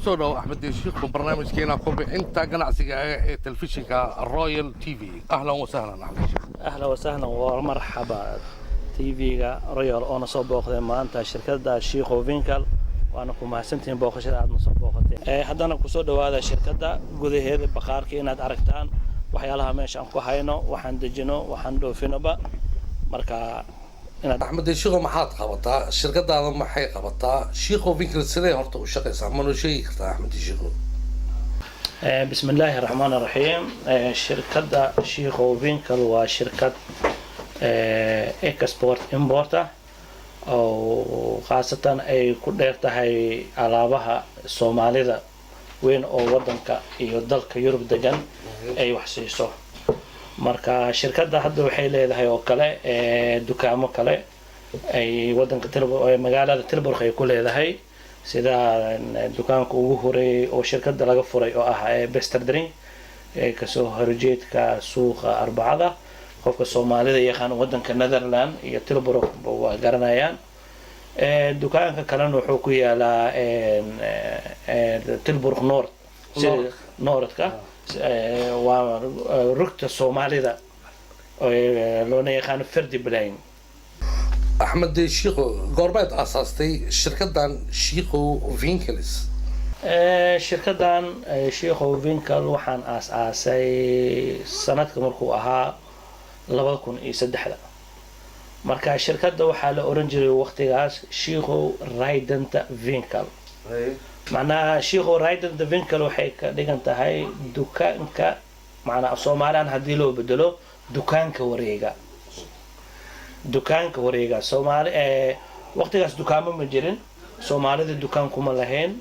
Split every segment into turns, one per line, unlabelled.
Kusoo dhawo, Axmed Shiikhu, barnaamijkeena kobcinta ganacsigaaga ee telefishinka Royal TV. Ahlan wasahlan, Axmed Shiikh.
Ahlan wasahlan wa marxaba. TV-ga Royal oona soo booqday maanta shirkadda Shiikho Winkel, waana ku mahadsantihiin booqashada aadna soo booqateen. Haddana kusoo dhawaada shirkadda gudaheeda, bakhaarka, inaad aragtaan waxyaalaha meesha aan ku hayno, waxaan dejino, waxaan dhoofinoba. Marka inaad
Axmed Shiikho, maxaad qabataa? Shirkadaada maxay qabataa? Shiikho Winkel sidee horta u shaqaysaa? Ma noo sheegi kartaa, Axmed Shiikho?
Bismi illaahi raxmaan raxiim. Shirkadda Shiikho Winkel waa shirkad export import ah oo khaasatan ay ku dheer tahay alaabaha Soomaalida weyn oo wadanka iyo dalka Yurub degan ay wax siiso. Marka shirkadda hadda waxay leedahay oo kale dukaamo kale ay wadanka magaalada Tilburg ay ku leedahay, sida dukaanka ugu horeeyay oo shirkadda laga furay oo ah Westerdring ee kasoo horjeedka suuqa Arbacada. Qofka Soomaalida yaqaan wadanka Netherland iyo Tilburg waa garanayaan. Dukaanka kalena wuxuu ku yaalaa Tilburg Noord, Noordka, waa rugta Soomaalida loona yaqaano Verdiplein.
Axmed Shiikho, goormeed aasaastay shirkaddan Shiikho Winkels?
Shirkaddan Shiikho Winkel waxaan aas-aasay sanadka markuu ahaa 2003-da. Marka shirkadda waxaa la oran jiray waqtigaas Shiikho Rijdende Winkel. Macnaha Shiikho Rijdende Winkel waxay ka dhigan tahay dukaanka, macnaa Soomaaliyan haddii loo bedelo, dukaanka wareega. Dukaanka wareega Soomaali waqtigaas dukaamo ma jirin, Soomaalida dukaan kuma lahayn.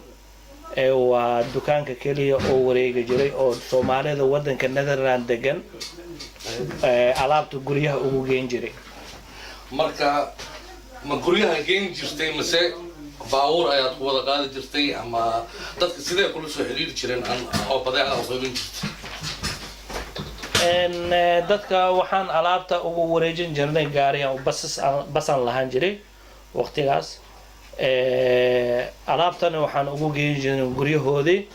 Waa dukaanka keliya oo wareegi jiray oo Soomaalida wadanka Netherland degan alaabta guryaha ugu geen jiray.
Marka ma guryaha geen jirtay mise baabuur ayaad ku wada qaadi jirtay, ama dadka sidee kula soo xiriiri jireen oo badeecada u qaybin jirtay?
Dadka waxaan alaabta ugu wareejin jirnay gaariyan, basas, basaan lahaan jiray waqtigaas. Alaabtana waxaan ugu geyn jirnay guryahoodii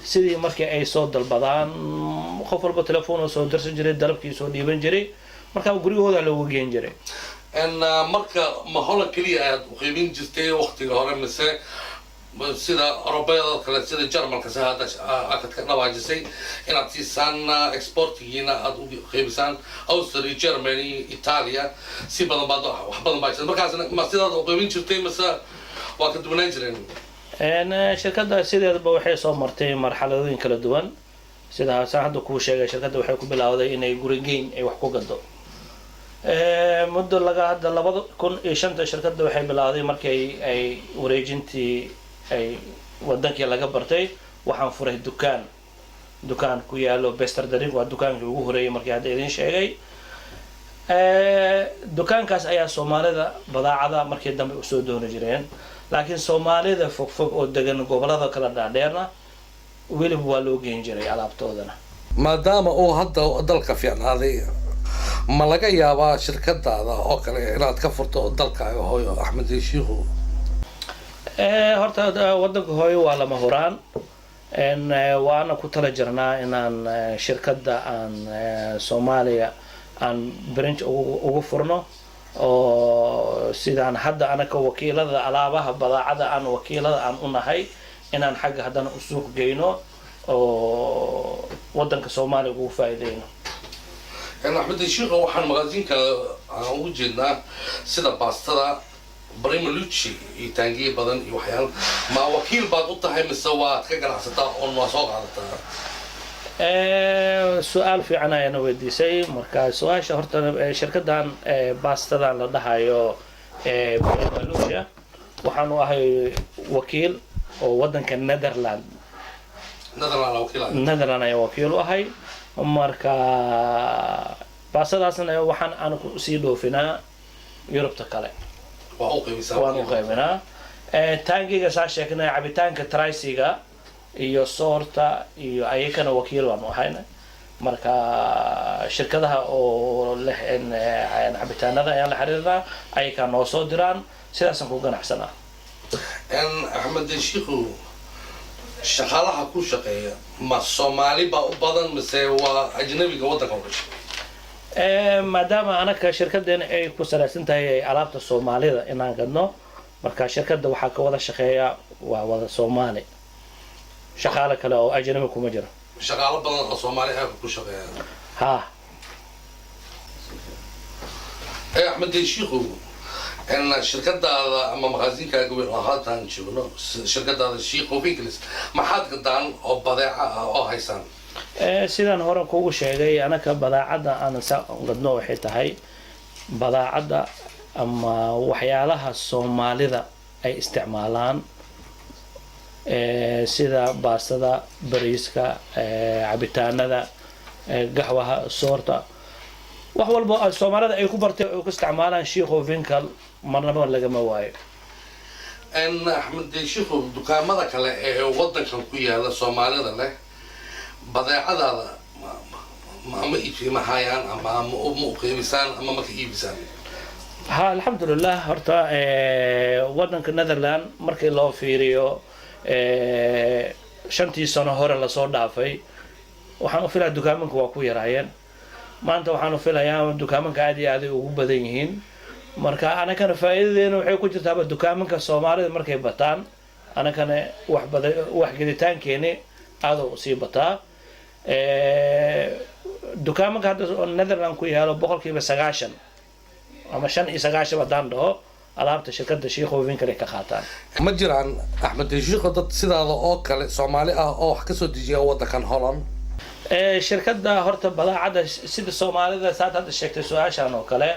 sidii markii ay soo dalbadaan. Qof walba telefoon oo soo dirsan jiray, dalabkii soo dhiiban jiray, marka guryahooda loogu geen jiray.
Marka ma Holland keliya ayaad u qaybin jirtay waqtiga hore, mise sida Orobayada kale, sida Jarmalka, si hadda akad ka dhawaajisay inaad siisaan exportigiina aad u qaybisaan Austria, Germany, Italia, si badan baad wax badan baa jirta. Markaasna ma sidaad u qaybin jirtay mise waa ka duwanaan jireen?
Shirkadda sideedaba waxay soo martay marxaladooyin kala duwan. Sida saan hadda kuu sheegay, shirkadda waxay ku bilowday inay gurigeyn ay wax ku gado. Muddo laga hadda 2005-ta shirkadda waxay bilowday markii ay wareejintii ay wadankii laga bartay. Waxaan furay dukaan ku yaalo Westerdring, waa dukaankii ugu horeeyay markii hadda idin sheegay. Dukaankaas ayaa Soomaalida badeecada markii dambe usoo dooni jireen, laakiin Soomaalida fogfog oo degan gobolada kala dhaadheerna weliba waa loo geen jiray alaabtoodana.
Maadaama uu hadda dalka fiicnaaday, ma laga yaabaa shirkadaada oo kale inaad ka furto dalkaaga hooyo, Axmed Shiikhu?
Horta wadanka hooyo waa lama huraan. Waana ku tala jirnaa inaan shirkadda aan Soomaaliya aan branch ugu furno, oo sidaan hadda anaka wakiilada alaabaha badeecada aan wakiilada aan u nahay, inaan xagga haddana u suuq geyno oo wadanka Soomaaliya ugu faa'iideyno.
Axmed Shiikho, waxaan magaasiinka aan ugu jeednaa sida baastada Prima Luce iyo taangiye badan iyo waxyaala. Ma wakiil baad u tahay mise waad ka ganacsataa oon waa soo qaadataa?
Su-aal fiican ayaana weydiisay. Marka su-aasha horta, shirkadan baastadan la dhahayo Prima Luce waxaanu ahay wakiil oo wadanka Netherland.
Netherland wakiil.
Netherland ayaa wakiil u ahay. Marka baastadaasna waxaan aan sii dhoofinaa Yurubta kale.
Waa u qaybisaa?
Waan u qaybinaa. Taangiga saa sheegnay, cabitaanka triciga iyo soorta iyo ayakana wakiil baanu ahayna. Marka shirkadaha oo leh cabitaanada ayaan la xiriirnaa, ayakaa noo soo diraan, sidaasaan ku ganacsanaa.
Axmed Shiikhu. Shaqaalaha ku shaqeeya ma Soomaali baa u badan mise waa ajnabiga waddanka u dhashay?
Maadaama anaka shirkadeena ay ku salaysan tahay alaabta Soomaalida inaan gadno, marka shirkadda waxaa ka wada shaqeeya waa wada Soomaali, shaqaale kale oo ajnabi kuma jiro.
Shaqaalo badan oo Soomaali ah ku shaqeeya?
Ha.
Axmed Shiikhu, in shirkadaada ama maqaasinkaaga weyn oo haatan joogno, shirkadaada Shiikhu Winkles, maxaad gadaan oo badeeca ah oo haysaan?
Sidaan hore kugu sheegay, anaka badaacadda aan sa gadno waxay tahay badaacadda ama waxyaalaha Soomaalida ay isticmaalaan, sida baastada, bariiska, cabitaanada, gaxwaha, soorta, wax walba ay Soomaalida ay ku bartay oo ku isticmaalaan, Shiikhu Winkel marnaba lagama waayo.
In Axmed Shiikhu, dukaamada kale ee wadankan ku yaala Soomaalida leh badeecadaada ma iibsimahayaan ama ma u qiibisaan ama ma ka iibisaan?
Ha, alxamdulilah. Horta wadanka Netherland markii loo fiiriyo 5-tii sano hore lasoo dhaafay, waxaan u filayaa dukaamanka waa ku yaraayeen. Maanta waxaan u filayaa dukaamanka aad iyo aad ay ugu badan yihiin. Marka anakana faa'iidadeena waxay ku jirtaaba dukaamanka Soomaalida markay bataan, anakana wax badan wax gelitaankeeni aad u sii bataa. Dukaamanka hadda oo Netherland ku yaalo 90% ama 95 haddaan dhaho, alaabta shirkadda Shiikho Winkel ay ka qaataan.
Ma jiraan, Axmed Shiikho, dad sidaada oo kale Soomaali ah oo wax kasoo dejiya waddankan Holland?
Shirkadda horta badaacadda sida Soomaalida saad hadda sheegtay su-aashan oo kale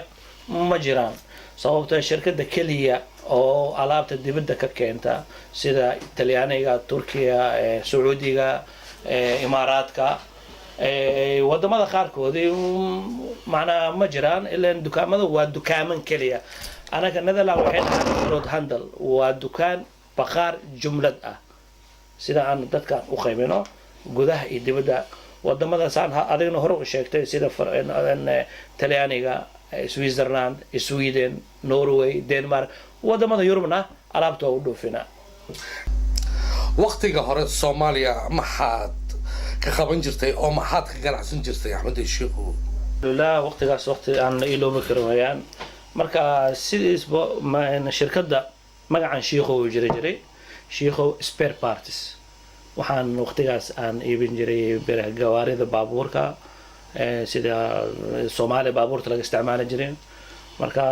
ma jiraan, sababtoo shirkadda keliya oo alaabta dibadda ka keenta sida Talyaaniga, Turkiya, Sacuudiga, Imaaraadka, wadamada qaarkoodii, macnaa ma jiraan, ilaan dukaamada waa dukaaman keliya. Anaga Netherland waxay dhahaan groothandel, waa dukaan baqaar jumlad ah. Sida aan dadkan u qaybino gudaha iyo dibadda wadamada saan adigna hore u sheegtay, sida Talyaaniga, Switzerland, Sweden, Norway, Denmark, wadamada Yurubna alaabta waa u dhoofina.
Waktiga hore Soomaaliya maxaad ka qaban jirtay oo maxaad ka ganacsan jirtay, Axmed Shiikhu?
Alhamdulillah, waqtigaas waqti aan la iloobi karin wayaan. Marka sidiisba shirkadda magacan Shiikhow uu jiri jiray, Shiikhow Spare Parts. Waxaan waqtigaas aan iibin jiray gawaarida baabuurka, sida Soomaaliya baabuurta laga isticmaali jiray. Marka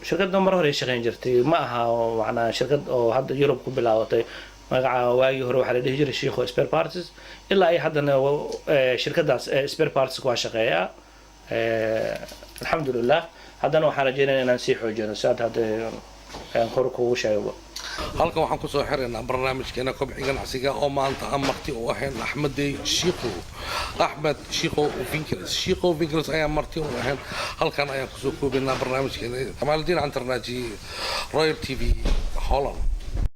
shirkadda mar hore ay shaqayn jirtay, ma aha macnaa shirkad oo hadda Yurub ku bilaabatay. Magaca waagii hore waxaa la dhihi jiray Shiikho Spare Parts, ilaa ay haddana shirkaddaas spare parts waa shaqeeyaa. Alxamdulilah, haddana waxaan rajeynaya inaan sii xoojino si aad hadda aan kor kugu sheego.
Halkan waxaan kusoo xiraynaa barnaamijkeena Kobci Ganacsiga oo maanta aan marti u ahayn Axmedey Shiikho, Axmed Shiikho Winkels. Shiikho Winkels ayaan marti u ahayn. Halkan ayaan kusoo koobaynaa barnaamijkeena. Kamaaludiin Cantarnaaji, Royal TV, Holland.